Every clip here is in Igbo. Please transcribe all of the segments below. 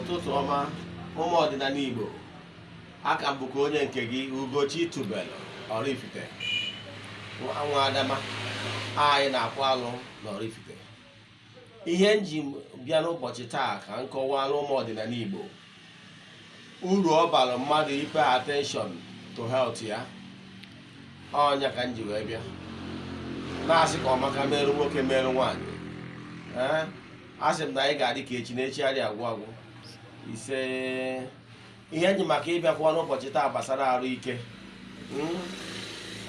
Ụtụtụ ọma, ụmụ ọdịnala Igbo. Aka m bụkwa onye nke gị, Ugochi Tubelu Oraifite, nwa Adama. Anyị na-akwụ alụ na Oraifite. Ihe m ji bịa n'ụbọchị taa ka m kọwara ụmụ ọdịnala Igbo uru ọ bara mmadụ ipay attention to health ya. Ọnya ka m ji wee bịa na-asị ka ọmaka merụ nwoke, merụ nwaanyị. Ee, asị m na anyị ga-adị ka echi na echi adị agwụ agwụ. Ise, ihe enyi maka ịbịakwa n'ụbọchị taa gbasara arụ ike.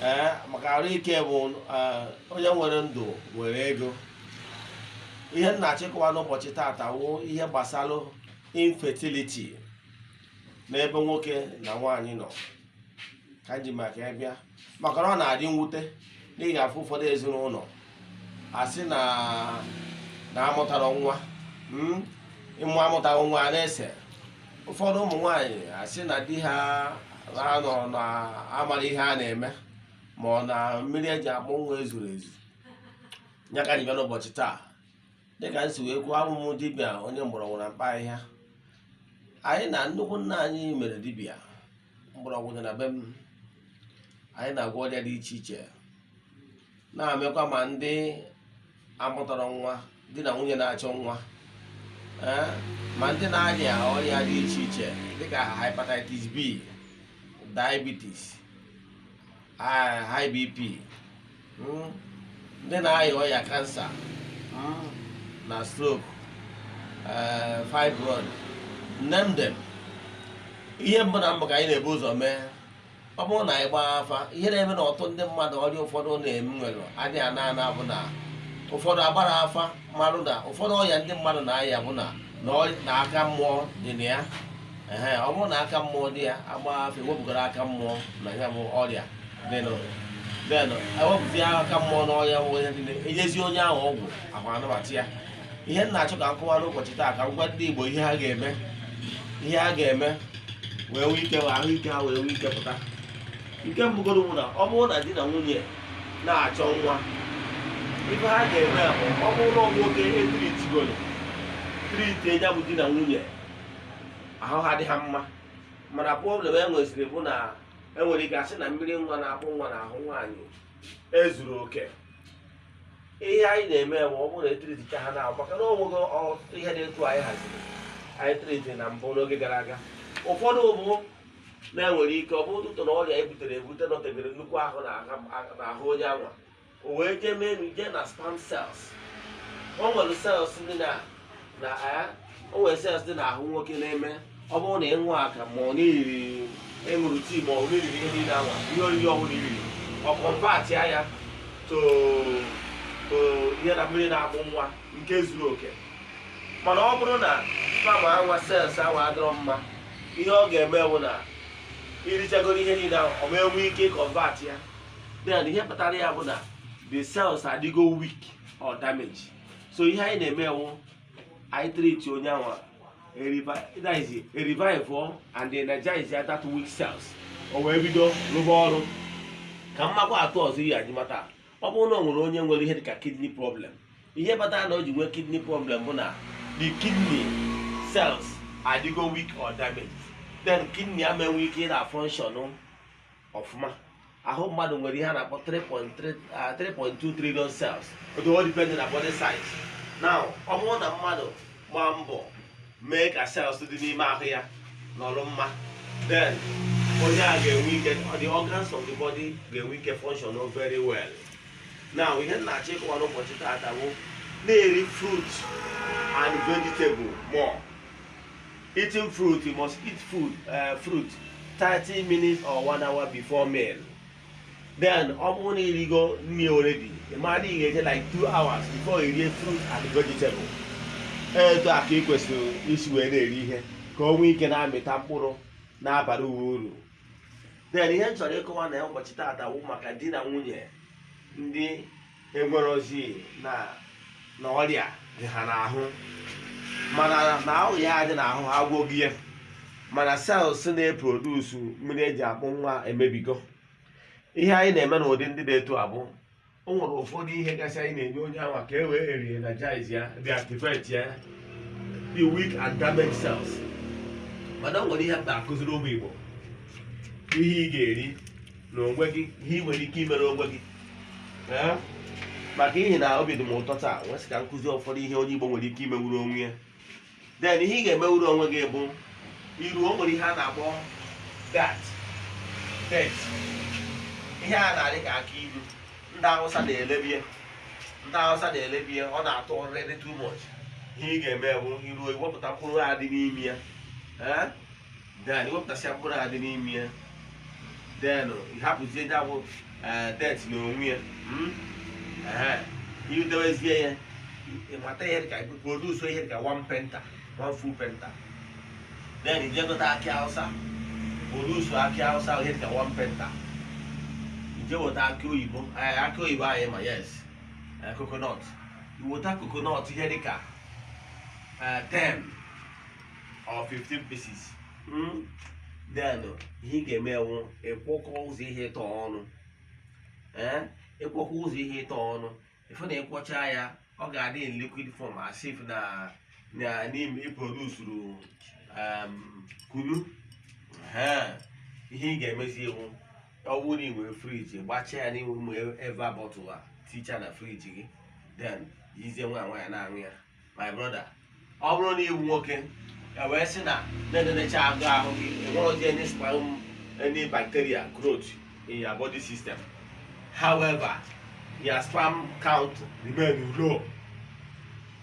Ee, maka arụ ike bụ onye nwere ndụ nwere ego. Ihe m na-achịkọwa n'ụbọchị taata wụ ihe gbasara infertility n'ebe nwoke na nwaanyị nọ, ka m ji maka ya bịa, maka na ọ na-adị mwute na ị ga-afụ ụfọdụ ezinụlọ asị na na amụtara nwa, ịmụ amụtaghị nwa a na-ese. Ụfọdụ ụmụ nwaanyị asị na di ha ha nọ na amara ihe a na-eme, ma ọ na mmiri eji akpụ nwa ezuru ezu. Ya ka anyị bịa n'ụbọchị taa. Dịka m si wee kwuo, abụ m dibịa onye mgbọrọgwụ na mkpa ahịhịa. Anyị na nnukwu nna anyị mere dibịa mgbọrọgwụ dị na be m. Anyị na-agwọ ọrịa dị iche iche, na-amekwa ma ndị amụtara nwa, di na nwunye na-achọ nwa, ee, ma ndị na-arịa ọrịa dị iche iche dịka hepatitis B, diabetes, high BP, ndị na-arịa ọrịa cancer na stroke, fibroid, name them. Ihe mbụ na mbụ ka anyị na-ebu ụzọ mee, ọ bụrụ na anyị gbaa afa, ihe na-eme na ọtụtụ ndị mmadụ ọrịa ụfọdụ na-eme nwere adịghị ana ana bụ na ụfọdụ agbara afa marụ na ụfọdụ ọrịa ndị mmadụ na-aya bụ na aka mmụọ dị na ya. Ehe, ọ bụrụ na aka mmụọ dị ya, agba afa, ewepụgara aka mmụọ na ya bụ ọrịa dịnụ, then ewepụzi aka mmụọ n'ọrịa bụ ihe dị, enyezi onye ahụ ọgwụ ahụ, anabata ya. Ihe m na-achọ ka m kọwa n'ụbọchị taa, ka m gwa ndị Igbo ihe ha ga-eme, ihe ha ga-eme wee nwee ike ahụike ha wee nwee ike pụta. Nke mbụgoro bụ na ọ bụrụ na di na nwunye na-achọ nwa, ife ha ga-eme bụ, ọ bụrụ na nwoke etreatigoro treat ya bụ di na nwunye, ahụ ha dị ha mma, mana problem e nweziri bụ na enwere ike asị na mmiri nwa na-akpụ nwa n'ahụ nwaanyị ezuru oke. Ihe anyị na-eme bụ, ọ bụrụ na etreaticha ha na, maka na onwego ọtụtụ ihe dị etu anyị haziri, anyị treati na mbụ n'oge gara aga. Ụfọdụ bụ na-enwere ike ọ bụ ụtụtụ na ọrịa ebutere ebute nọtegere nnukwu ahụ n'ahụ onye anwa, o wee jee mee jee na sperm cells. O nwere cells dị na na ya, o nwere cells dị n'ahụ nwoke na-eme ọ bụrụ na ịṅụ aka, ma ọ n'iriri, ịṅụrụ tii, ma ọ bụ n'iriri ihe niile anwa, ihe oriri ọbụla iriri, ọ convert ya to ihe na mmiri na-akpụ nwa nke zuru oke. Mana ọ bụrụ na sperm anwa, cells anwa adịrọ mma, ihe ọ ga-eme bụ na irichagoro ihe niile ahụ, ọ ma enwe ike convert ya. Then ihe kpatara ya bụ na the cells adịgo weak or damage. So ihe anyị na-eme wụ anyị treat onye anwa, that is, revive and energize ya that weak cells, o wee bido rụba ọrụ. Ka mmakwa atụ ọzọ ihe anyị mata, ọ bụrụ na o nwere onye nwere ihe dịka kidney problem, ihe kpatara na o ji nwee kidney problem bụ na the kidney cells adịgo weak or damaged, then kidney ama enwe ike ịna function ọfụma. Ahụ mmadụ nwere ihe a na-akpọ 3.3, 3.2 trillion cells, otu o depend na body size. Now, ọ bụrụ na mmadụ gbaa mbọ mee ka cells dị n'ime ahụ ya nọrọ mma, then onye a ga-enwe ike, the organs of the body ga-enwe ike function very well. Now, ihe m na-achọ ịkọwa n'ụbọchị taata bụ na-eri fruit and vegetable more. Eating fruit, you must eat food, fruit 30 minutes or 1 hour before meal. Then ọ bụrụ na irigo nri already, ị mara na ị ga-eje like 2 hours before i rie fruit and vegetable. Etu a ka ị kwesịrị isi wee na-eri ihe ka o nwee ike na-amịta mkpụrụ na-abara uwe uru. Then ihe m chọrọ ịkọwa na ụbọchị taata wụ maka di na nwunye ndị enwerozi na ọrịa dị ha n'ahụ, mana na ọrịa ya dị n'ahụ ha agwọghị ya, mana cells na-eproduce mmiri eji akpụ nwa emebigo. Ihe anyị na-eme n'ụdị ndị dị etu a bụ, o nwere ụfọdụ ihe gasị anyị na-enye onye ahụ ka e wee re-energize ya, reactivate ya the weak and damaged cells. Mana o nwere ihe m na-akụziri ụmụ Igbo, ihe ị ga-eri na onwe gị, ihe ị nwere ike imere onwe gị. Ee, maka ihi na obi dị m ụtọ taa, nwesị ka nkụzi ụfọdụ ihe onye Igbo nwere ike imewuru onwe ya. Then ihe ị ga-emewuru onwe gị bụ iru, o nwere ihe a na-akpọ date, ihe a na-adị ka aka ilu. Ndị Awụsa na-elebie, ndị Awụsa na-elebie, ọ na-atọ already too much. Ihe ị ga-eme bụ iruo, iwepụta mkpụrụ a dị n'ime ya. Ee, then iwepụtasịa mkpụrụ a dị n'ime ya, then ịhapụzie ya bụ date n'onwe ya. Ee, idewezie ya, ịmata ihe dịka produce ihe dịka one painter, one full painter. Then ije gote akị Awụsa, produce akị Awụsa ihe dịka one painter. Ije weta akị oyibo, akị oyibo anyị ma, yes, coconut. Iweta coconut ihe dịka 10 or 15 pieces. Then ihe ị ga-eme ewu, ịkwọkọ ụzọ ihe ịtọ ọnụ. Ee, ịkwọkọ ụzọ ihe ịtọ ọnụ, ịfụ na ịkwọcha ya, ọ ga-adị in liquid form, as if na n'ime ịprodusuru kunu. Ee, ihe ị ga-emezi iwu, ọ bụrụ na ị nwere fridge, gbachaa ya n'ime ụmụ eva bottle a, ticha na fridge gị, then yizie nwa nwaanyị na-aṅụ ya. My brother, ọ bụrụ na iwu nwoke e wee sị na na-enenecha agụ ahụ gị, enwerozi any sperm, any bacteria growth in your body system, however your sperm count remain low,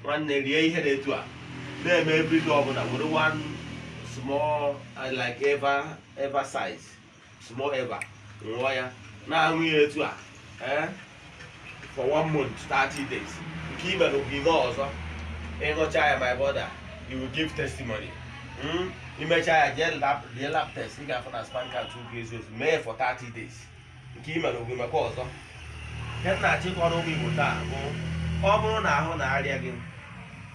nwanne, rie ihe dị etu a na-eme everyday ọbụla. Were one small, like eva size, small eva, ṅụọ ya, na-aṅụ ya etu a, eh, for one month, 30 days. Nke i mere bụ ime ọzọ, ịṅụcha ya, my brother, you will give testimony. Imechaa ya, jee lab, jee lab test, ị ga-afụ na sperm count ga-ezu ezu. Mee for 30 days. Nke i mere bụ mekwa ọzọ. Ihe m na-achịkọrọ ụmụ Igbo taa bụ, ọ bụrụ na ahụ na-arịa gị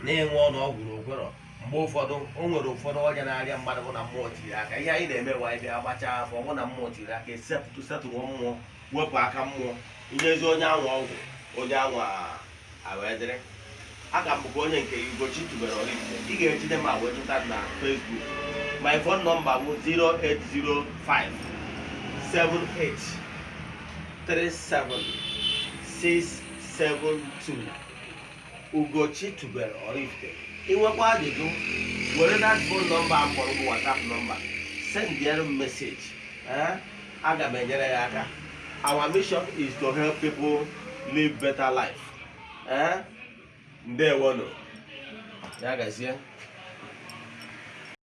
na-enwe ọnụ ọgwụ na okwero, mgbe ụfọdụ o nwere ụfọdụ ọrịa na-arịa mmadụ bụ na mmụọ tiri aka. Ihe anyị na-eme bụ anyị bịa gbachaa afọ, ọ bụ na mmụọ tiri aka, esepụtụ setụrụ mmụọ, wepụ aka mmụọ, inyezi onye anwa ọgwụ, onye anwa wee dịrị aka. M bụkwa onye nke Ugochi tubelu Oraifite. Ị ga-ejide ma wee chọta na Facebook. My phone number bụ 0805 78 37 672. Ugochi tubelu Oraifite. Ị nwekwa ajụjụ, were that phone number a kpọrọ bụ WhatsApp number, send m message. Eh? Aga m enyere ya aka. Our mission is to help people live better life. Eh? Ndewonu, ya gazie.